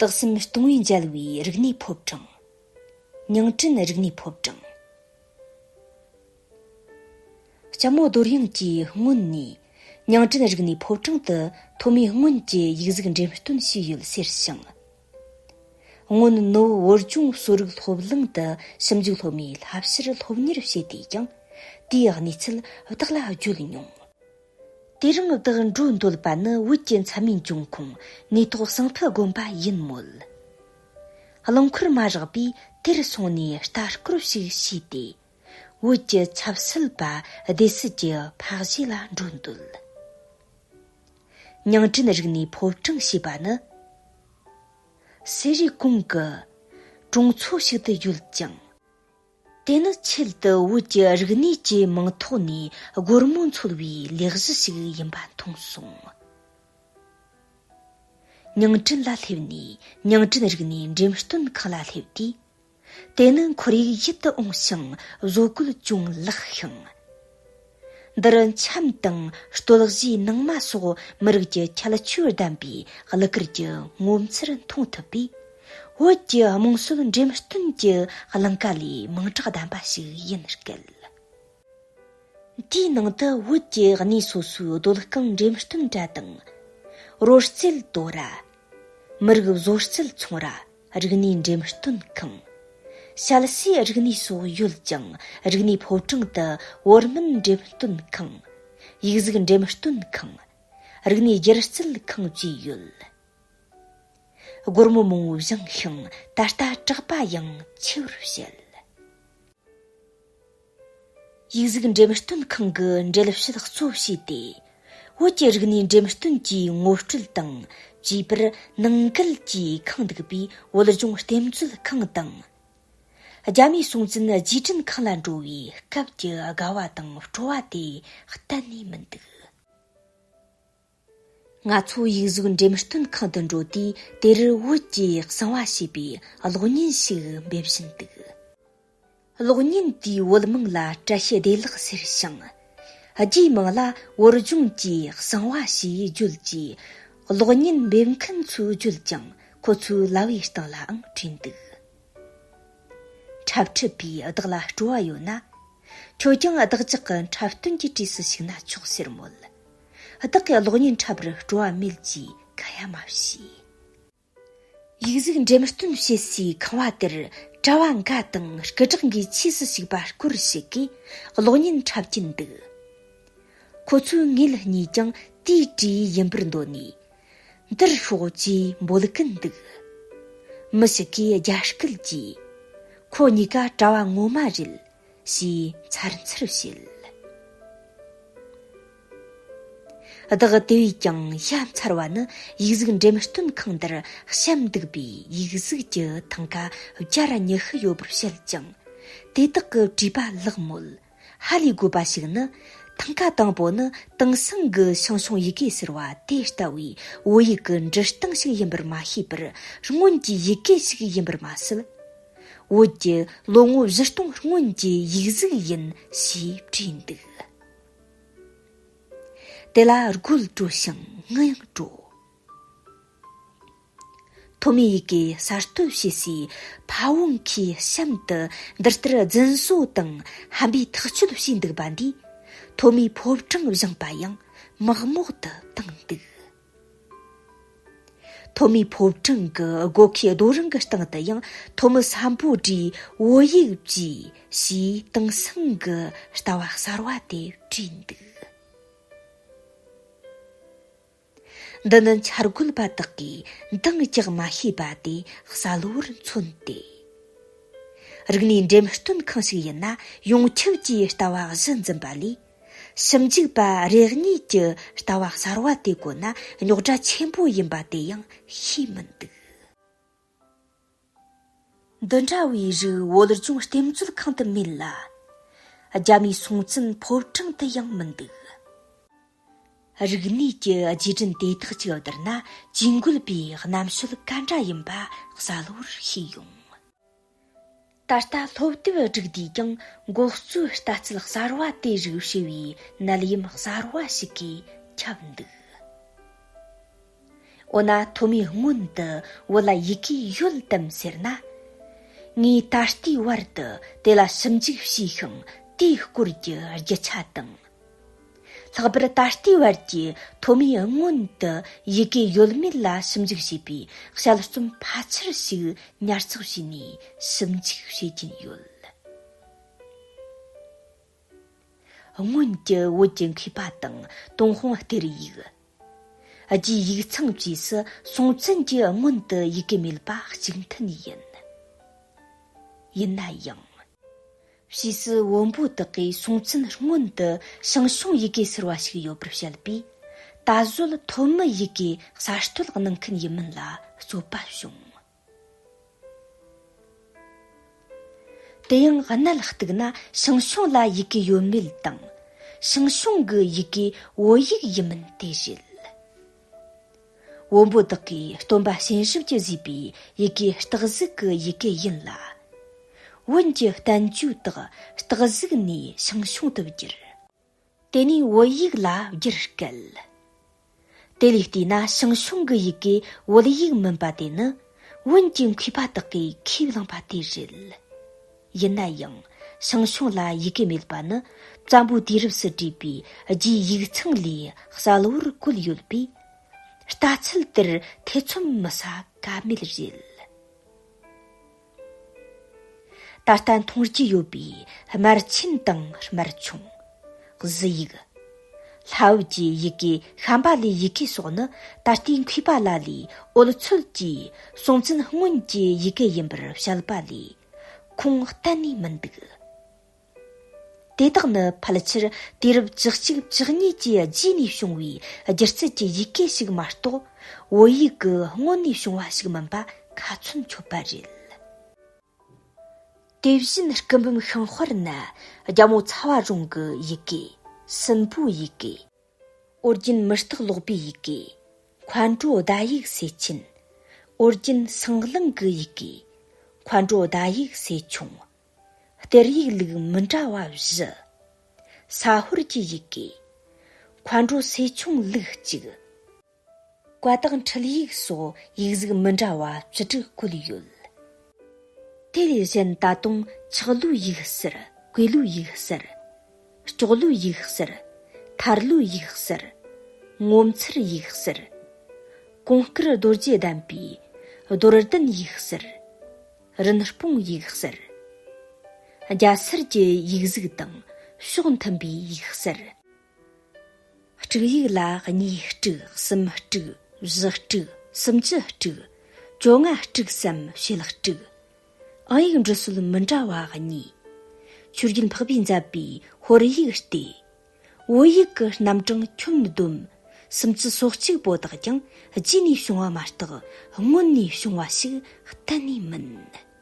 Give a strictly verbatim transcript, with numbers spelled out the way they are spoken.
རྟགས་གསུམ་སྟོང་པས་མཇལ་བའི་རིག་གནས་ཕོ་བྲང་། ཉིང་ཁྲིན་རིག་གནས་ཕོ་བྲང་། ལྕམ་མོ་རྡོར་དབྱངས་ཀྱིས་སྔོན་ནས་ཉིང་ཁྲིན་རིག་གནས་ཕོ་བྲང་དུ་ཐོན་མིའི་སྔོན་གྱི་ཡིག་གཟུགས་འགྲེམས་སྟོན་བྱས་ཡོད་ཟེར་ཞིང་། སྔོན་ནུབ་བོད་ལྗོངས་གསོ་རིག་སློབ་གླིང་དུ་ཞིབ་འཇུག་སློབ་མའི་བསླབ་གཞིར་སློབ་གཉེར་བྱས་ཏེ་ཀྱང་དེའི་གནས་ཚུལ་བདག་ལ་བརྗོད་མྱོང་། དེ་རིང་བདག་འགྲོ་འདོད་པ་ནི་བོད་ཀྱི་མཚན་མོའི་འབྱུང་ཁུངས་ནུས་ཐོག་ཟངས་ཕུ་དགོན་པ་ཡིན་མོད། རླངས་འཁོར་མ་རག་པས་དེར་སོང་ནས་ལྟ་སྐོར་ཞིག་བྱས་ཏེ། བོད་ཀྱི་ཆབ་སྲིད་པ་སྡེ་སྲིད་ཀྱི་ཕ་གཞས་ལ་འགྲོ་འདོད། ཉིང་ཁྲིན་རིག་གནས་ཕོ་བྲང་ཞེས་པ་ནི། སེ་རའི་གོང་གི་གྲོང་ཚོ་ཞིག་ཏུ་ཡོད་ཅིང་། དེ་ནི་ཆེད་དུ་བོད་ཀྱི་རིག་གནས་ཀྱི་མིང་ཐོག་ནས་སྒོར་མོ་འཚོལ་བའི་ལས་གཞི་ཞིག་ཡིན་པ་མཐོང་སོང་། ཉིང་ཁྲིན་ལ་སླེབས་ནས་ཉིང་ཁྲིན་རིག་གནས་འགྲེམས་སྟོན་ཁང་ལ་སླེབས་དུས། དེ་ནི་ཁོར་ཡུག་ཡིད་དུ་འོང་ཞིང་བཟོ་བཀོད་ཅུང་ལེགས་ཤིང་། འདིར་འཆམ་དང་སྟོད་གཞས་ནང་མ་སོགས་མི་རིགས་ཀྱི་ཁྱད་ཆོས་ལྡན་པའི་གླུ་གར་གྱི་ངོ་མཚར་མཐོང་ཐུབ་པས། བོད་ཀྱི་རྨོངས་གསལ་འགྲེམས་སྟོན་གྱི་གླིང་ག་ལས་མིང་གྲགས་ལྡན་པ་ཞིག་ཡིན་སྐད། དེའི་ནང་དུ་བོད་ཀྱི་གནས་སོ་སོའི་སྡོད་ཁང་འགྲེམས་སྟོན་དྲ་དང་། རོལ་རྩེད་དོ་ར། མི་རིགས་བཟོ་རྩལ་ཚོང་ར། རིག་གནས་འགྲེམས་སྟོན་ཁང་། ཞལ་ཟས་རིག་གནས་སོགས་ཡོད་ཅིང་། རིག་གནས་ཕོ་བྲང་དུ་བོད་སྨན་འགྲེམས་སྟོན་ཁང་། ཡིག་གཟུགས་འགྲེམས་སྟོན་ཁང་། རིག་གནས་སྒྱུ་རྩལ་ཁང་བཅས་ཡོད། སྒོར་མོ་མང་བོ་བཞེངས་ཤིང་ད་ལྟ་གྲགས་པ་ཡང་ཆེ་བར་བཤད། ཡིག་གཟུགས་འགྲེམས་སྟོན་ཁང་གི་འགྲེལ་བཤད་གཙོ་བྱས་ཏེ། བོད་ཀྱི་རིག་གནས་འགྲེམས་སྟོན་གྱི་ངོ་སྤྲོད་དང་བཅས་པར་ནང་འགལ་གྱིས་ཁེངས་འདུག་པའི་བོད་ལྗོངས་རྟེན་མཛོད་ཁང་དང་། རྒྱ་མིའི་སྲོང་བཙན་རྗེས་དྲན་ཁང་ལ་འགྲོ་བའི་སྐབས་ཀྱི་དགའ་བ་དང་སྤྲོ་བ་དེ་གཏན་ནས་མི་འདུག་ང་ཚོ་ཡིག་གཟུགས་འགྲེམས་སྟོན་ཁང་དུ་འགྲོ་དུས་དེར་བོད་ཀྱི་གསང་བ་ཞེས་པའི་གློག་བརྙན་ཞིག་འབེབས་བཞིན་འདུག་གློག་བརྙན་དེའི་བོད་མིང་ལ་བཀྲ་ཤིས་བདེ་ལེགས་ཟེར་ཞིང་། རྒྱའི་མིང་ལ་བོད་ལྗོངས་ཀྱི་གསང་བ་ཞེས་བརྗོད་ཀྱིས་གློག་བརྙན་འབེབས་མཁན་ཚོས་བརྗོད་ཀྱང་ཁོ་ཚོའི་ལྭ་བའི་སྟེང་ལའང་བྲིས་འདུག་འཁྲབ་ཁྲིད་པས་བདག་ལ་སྤྲོ་བ་ཡོད་ན། ཁྱོད་ཀྱང་བདག་ཅག་གི་འཁྲབ་སྟོན་གྱི་གྲས་སུ་ཞུགས་ན་ཆོག་ཟེར་མོད། བདག་གིས་གློག་བརྙན་འཁྲབ་པར་སྤྲོ་བ་མེད་ཅེས་ཁ་ཡ་མ་བྱས། ཡིག་གཟུགས་འགྲེམས་སྟོན་བྱེད་སའི་ཁང་བ་དེར་གྲྭ་བ་འགའ་དང་སྐུ་དྲག་འགའི་ཆས་སུ་ཞུགས་པ་སྐོར་ཞིག་གིས་གློག་བརྙན་འཁྲབ་ཀྱིན་འདུག་ཁོ་ཚོའི་ངེད་གཉིས་ཀྱང་དེའི་གྲས་ཡིན་པར་འདོད་ནས། འདིར་ཤོག་ཅེས་འབོད་ཀྱིན་འདུག་མི་ཞིག་གིས་རྒྱ་སྐད་ཀྱིས། ཁོ་གཉིས་ཀ་གྲྭ་བ་ངོ་མ་རེད། ཞེས་མཚར་མཚར་བཤད། བདག་དེ་བས་ཀྱང་ཡ་མཚར་བ་ནི་ཡིག་གཟུགས་འགྲེམས་སྟོན་ཁང་འདིར་བཤམས་འདུག་པའི་ཡིག་གཟུགས་ཀྱི་ཐང་ཀ་བརྒྱ་ར་ཉི་ཤུ་ཡོད་པར་བཤད་ཅིང་། དེ་དག་གི་བྲིས་པ་ལག་མོད། ཧ་ལས་དགོས་པ་ཞིག་ནི། ཐང་ཀ་དང་པོ་ནི་དེང་སང་གི་ཞང་ཞུང་ཡི་གེ་ཟེར་བ་དེ་ལྟ་བུའི་བོད་ཡིག་གི་འབྲི་སྟངས་ཤིག་ཡིན་པར་མ་ཤེས་པར། སྔོན་གྱི་ཡི་གེ་ཞིག་ཡིན་པར་མ་ཟད། བོད་ཀྱི་ལོ་ངོ་བཞི་སྟོང་སྔོན་གྱི་ཡིག་གཟུགས་ཡིན་ཞེས་བྲིས་འདུག་དེ་ལ་དགོད་བྲོ་ཞིང་ངུ་ཡང་བྲོ། ཐོན་མིའི་ཡི་གེ་གསར་གཏོད་བྱེད་སའི་ཕ་བོང་ཁའི་གཤམ་དུ་འདི་ལྟར་རྫུན་བཟོ་དང་ཧམ་པའི་ཐག་གཅོད་བྱས་འདུག་པ་འདིས་ཐོན་མིའི་ཕོ་བྲང་བཞེངས་པ་ཡང་མག་མོག་ཏུ་བཏང་འདུག་ཐོན་མིའི་ཕོ་བྲང་གི་སྒོ་ཁའི་རྡོ་རིང་གི་སྟེང་དུ་ཡང་ཐོན་མི་སམ་བྷོ་ཊའི་བོད་ཡིག་བྲིས་ཞེས་དེང་སང་གི་ལྟ་བ་གསར་བ་དེ་བྲིས་འདུག་འདི་ནི་འཆར་འགོད་པ་དག་གིས་འདང་རྒྱག་མ་ཤེས་པ་དེ་གསལ་བོར་མཚོན་ཏེ། རིག་གནས་འགྲེམས་སྟོན་ཁང་ཞིག་ཡིན་ན་ཡོངས་ཁྱབ་ཀྱི་ལྟ་བ་གཞི་འཛིན་པ་ལས། ཞིབ་འཇུག་པ་རེ་གཉིས་ཀྱི་ལྟ་བ་གསར་བ་དེ་གོ་ན་རྙོག་དྲ་ཆེན་པོ་ཡིན་པ་དེ་ཡང་ཤེས་མི་འདུག་འདི་འདྲ་བའི་རིགས་བོད་ལྗོངས་རྟེན་མཛོད་ཁང་དུ་མེད་ལ། རྒྱ་མིའི་སྲོང་བཙན་ཕོ་བྲང་དུ་ཡང་མི་འདུག་རིག་གནས་ཀྱི་རྗེས་དྲན་དེ་དག་ཅིག་བསྡུར་ན་ཇུས་འགོད་པའི་རྣམ་དཔྱོད་ག་འདྲ་ཡིན་པ་གསལ་བོར་ཤེས་ཡོང་། ད་ལྟ་སློབ་དེབ་བསྒྲིགས་དུས་ཀྱང་འགོ་གཙོའི་ལྟ་ཚུལ་གསར་བ་དེ་རིགས་ཞེས་པའི་ནད་ཡམས་གསར་བ་ཞིག་གིས་ཁྱབ་འདུག་འོ་ན་ཐོན་མིའི་སྔོན་དུ་བོད་ལ་ཡི་གེ་ཡོད་དམ་ཟེར་ན། ངས་ད་ལྟའི་བར་དུ་དེ་ལ་ཞིབ་འཇུག་བྱས་ཤིང་དེའི་སྐོར་གྱི་རྒྱུ་ཆ་དང་། ལྷག་པར་ད་ལྟའི་བར་གྱི་ཐོན་མིའི་སྔོན་དུ་ཡི་གེ་ཡོད་མེད་ལ་ཞིབ་འཇུག་བྱས་པའི་དཔྱད་རྩོམ་ཕལ་ཆེར་ཞིག་ཉར་ཚགས་བྱས་ནས་ཞིབ་འཇུག་བྱེད་ཀྱིན་ཡོད། སྔོན་གྱི་བོད་ཀྱི་མཁས་པ་དང་ཏུན་ཧོང་གཏེར་ཡིག། རྒྱའི་ཡིག་ཚང་བཅས་སུ་སྲོང་བཙན་གྱི་སྔོན་དུ་ཡི་གེ་མེད་པ་གཅིག་མཐུན་ཡིན། ཡིན་ན་ཡང་། ཕྱིས་སུ་བོན་པོ་དག་གིས་སྲོང་བཙན་སྔོན་དུ་ཞང་ཞུང་ཡི་གེ་ཟེར་བ་ཞིག་ཡོད་པར་བཤད་པས། ད་གཟོད་ཐོན་མི་ཡི་གེ་གསར་གཏོད་གནང་མཁན་ཡིན་མིན་ལ་རྩོད་པ་བྱུང་། དེ་ཡང་གནད་གཏུགས་ན་ཞང་ཞུང་ལ་ཡི་གེ་ཡོད་མེད་དང་། ཞང་ཞུང་གི་ཡི་གེ་བོད་ཡིག་ཡིན་མིན་དེ་རེད། བོན་པོ་དག་གིས་སྟོན་པ་གཤེན་རབ་ཀྱིས་བཟོས་པའི་ཡི་གེ་སྟག་གཟིག་གི་ཡི་གེ་ཡིན་ལ། བོན་གྱི་བསྟན་བཅོས་དག་སྟག་གཟིག་ནས་ཞང་ཞུང་དུ་བསྒྱུར། དེ་ནས་བོད་ཡིག་ལ་བསྒྱུར་སྐད། དེ་ལས་བལྟས་ན་ཞང་ཞུང་གི་ཡི་གེ་བོད་ཡིག་མིན་པ་དེ་ནི་བོན་གྱི་མཁས་པ་དག་གིས་ཁས་བླངས་པ་དེ་རེད། ཡིན་ན་ཡང་ཞང་ཞུང་ལ་ཡི་གེ་མེད་པ་ནི་བཙན་པོའི་དུས་རབས་སུ་བྲིས་པའི་རྒྱའི་ཡིག་ཚང་ལས་གསལ་བོར་བཀོད་ཡོད་པས། ལྟ་ཚུལ་དེར་ཐེ་ཚོམ་མི་ཟ་ཀ་མེད་རེད། ད་ལྟ་མཐོང་རྒྱུ་ཡོད་པའི་སྨར་ཆེན་དང་སྨར་ཆུང་། གཟི་ཡིག། ལྷ་བུ་གྱི་ཡི་གེ་ཤམ་བྷ་ལའི་ཡི་གེ་སོགས་ནི་ད་ལྟའི་མཁས་པ་ལ་ལས་འོལ་ཚོད་ཀྱིས་སྲོང་བཙན་སྔོན་གྱི་ཡི་གེ་ཡིན་པར་བཤད་པ་ལས་ཁུངས་གཏན་ནས་མི་འདུག། དེ་དག་ནི་ཕལ་ཆེར་དུས་རབས་བཅུ་གཅིག་བཅུ་གཉིས་ཀྱི་རྗེས་ནས་བྱུང་བའི་སྒྱུ་རྩལ་གྱི་ཡི་གེ་ཞིག་མ་གཏོགས། བོད་ཡིག་གི་སྔོན་ནས་བྱུང་བ་ཞིག་མིན་པ་ཁ་ཚོན་ཆོད་པ་རེད། དེ་བཞིན་སྐུ་འབུམ་ཤིང་དཔར་ན་རྒྱལ་མོ་ཚ་བ་རོང་གི་ཡི་གེ། སྲིན་པོའི་ཡི་གེ། ཨོ་རྒྱན་མི་རྟག་ལོག་པའི་ཡི་གེ། མཁའ་འགྲོ་ཟླ་ཡིག་སེ་ཆེན། ཨོ་རྒྱན་སེང་གླིང་གི་ཡི་གེ། མཁའ་འགྲོ་ཟླ་ཡིག་སེ་ཆུང་། གཏེར་ཡིག་ལུགས་མི་འདྲ་བ་བཞི། ས་ཧོར་གྱི་ཡི་གེ། མཁའ་འགྲོ་སེ་ཆུང་ལུགས་གཅིག། བཀའ་བཏགས་འཕྲུལ་ཡིག་སོགས་ཡིག་གཟུགས་མི་འདྲ་བ་བཅུ་དྲུག་བཀོད་ཡོད། དེ་ལས་གཞན་ད་དུང་ཆག་ལོའི་ཡིག་གསར། གོས་ལོའི་ཡིག་གསར། སྐྱོག་ལོའི་ཡིག་གསར། ཐར་ལོའི་ཡིག་གསར། ངོ་མཚར་ཡིག་གསར། གོང་དཀར་རྡོ་རྗེ་གདན་པའི་རྡོར་གདན་ཡིག་གསར། རིན་སྤུངས་ཡིག་གསར། རྒྱ་སེར་གྱི་ཡིག་གཟུགས་དང་ཕྱོགས་མཐུན་པའི་ཡིག་གསར། དཀྲུག་ཡིག་ལ་གཉིས་དཀྲུག་གསུམ་དཀྲུག་བཞི་དཀྲུག་སུམ་ཅུ་དཀྲུག་བཅོ་ལྔ་དཀྲུག་སམ་ཕྱེད་དཀྲུག་ཨང་ཡིག་འབྲི་སྲོལ་མི་འདྲ་བ་གཉིས། ཆོས་རྒྱལ་འཕགས་པས་མཛད་པའི་ཧོར་ཡིག་སྟེ། བོད་ཡིག་གི་རྣམ་གྲངས་ཁྱོན་བསྡོམས་སུམ་ཅུ་སོ་གཅིག་པོ་དག་ཀྱང་རྗེས་ནས་བྱུང་བ་མ་གཏོགས་སྔོན་ནས་བྱུང་བ་ཞིག་གཏན་ནས་མིན།